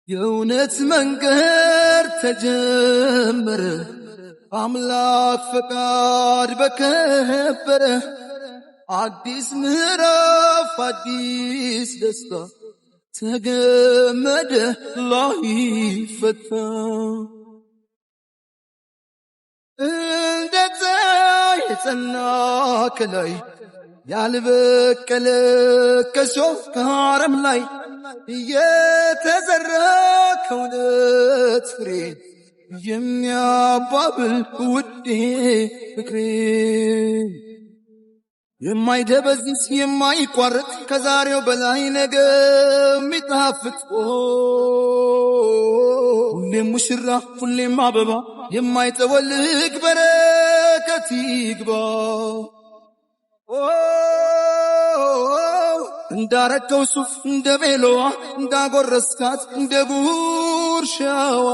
የእውነት መንገድ ተጀመረ፣ አምላክ ፈቃድ በከበረ አዲስ ምዕራፍ አዲስ ደስታ ተገመደ ላይፈታ። እንደ ፀሐይ የጸና ከላይ ያልበቀለ ከሾህ ከአረም ላይ እየተዘራ ከእውነት ፍሬ የሚያባብል ውዴ ፍቅሬ፣ የማይደበዝዝ የማይቋረጥ ከዛሬው በላይ ነገ የሚጣፍጥ፣ ሁሌም ሙሽራ ሁሌም አበባ የማይጠወልግ በረከት ይግባ። እንዳረከው ሱፍ እንደ ቤሎዋ፣ እንዳጎረስካት እንደ ጉርሻዋ፣